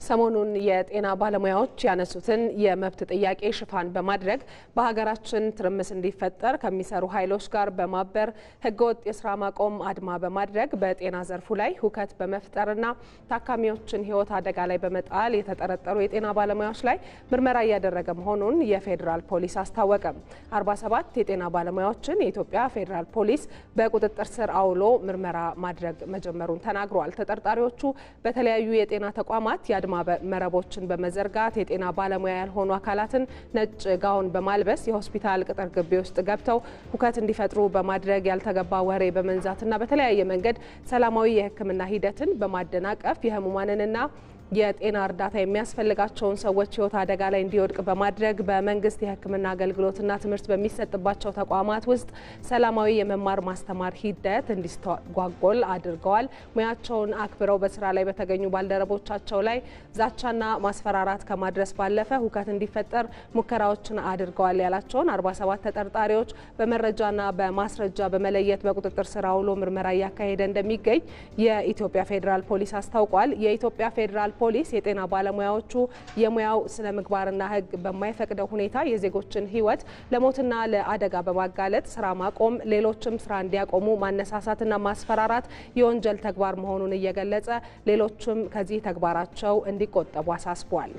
ሰሞኑን የጤና ባለሙያዎች ያነሱትን የመብት ጥያቄ ሽፋን በማድረግ በሀገራችን ትርምስ እንዲፈጠር ከሚሰሩ ኃይሎች ጋር በማበር ህገወጥ የስራ ማቆም አድማ በማድረግ በጤና ዘርፉ ላይ ሁከት በመፍጠርና ታካሚዎችን ሕይወት አደጋ ላይ በመጣል የተጠረጠሩ የጤና ባለሙያዎች ላይ ምርመራ እያደረገ መሆኑን የፌዴራል ፖሊስ አስታወቀ። 47 የጤና ባለሙያዎችን የኢትዮጵያ ፌዴራል ፖሊስ በቁጥጥር ስር አውሎ ምርመራ ማድረግ መጀመሩን ተናግሯል። ተጠርጣሪዎቹ በተለያዩ የጤና ተቋማት የአድማ መረቦችን በመዘርጋት፣ የጤና ባለሙያ ያልሆኑ አካላትን ነጭ ጋውን በማልበስ የሆስፒታል ቅጥር ግቢ ውስጥ ገብተው ሁከት እንዲፈጥሩ በማድረግ፣ ያልተገባ ወሬ በመንዛትና በተለያየ መንገድ ሰላማዊ የሕክምና ሂደትን በማደናቀፍ የህሙማንንና የጤና እርዳታ የሚያስፈልጋቸውን ሰዎች ህይወት አደጋ ላይ እንዲወድቅ በማድረግ፣ በመንግስት የሕክምና አገልግሎትና ትምህርት በሚሰጥባቸው ተቋማት ውስጥ ሰላማዊ የመማር ማስተማር ሂደት እንዲስተጓጎል አድርገዋል። ሙያቸውን አክብረው በስራ ላይ በተገኙ ባልደረቦቻቸው ላይ ዛቻና ማስፈራራት ከማድረስ ባለፈ ሁከት እንዲፈጠር ሙከራዎችን አድርገዋል ያላቸውን 47 ተጠርጣሪዎች በመረጃና በማስረጃ በመለየት በቁጥጥር ስር አውሎ ምርመራ እያካሄደ እንደሚገኝ የኢትዮጵያ ፌዴራል ፖሊስ አስታውቋል። የኢትዮጵያ ፌዴራል ፖሊስ የጤና ባለሙያዎቹ የሙያው ስነ ምግባርና ሕግ በማይፈቅደው ሁኔታ የዜጎችን ሕይወት ለሞትና ለአደጋ በማጋለጥ ስራ ማቆም፣ ሌሎችም ስራ እንዲያቆሙ ማነሳሳትና ማስፈራራት የወንጀል ተግባር መሆኑን እየገለጸ ሌሎችም ከዚህ ተግባራቸው እንዲቆጠቡ አሳስቧል።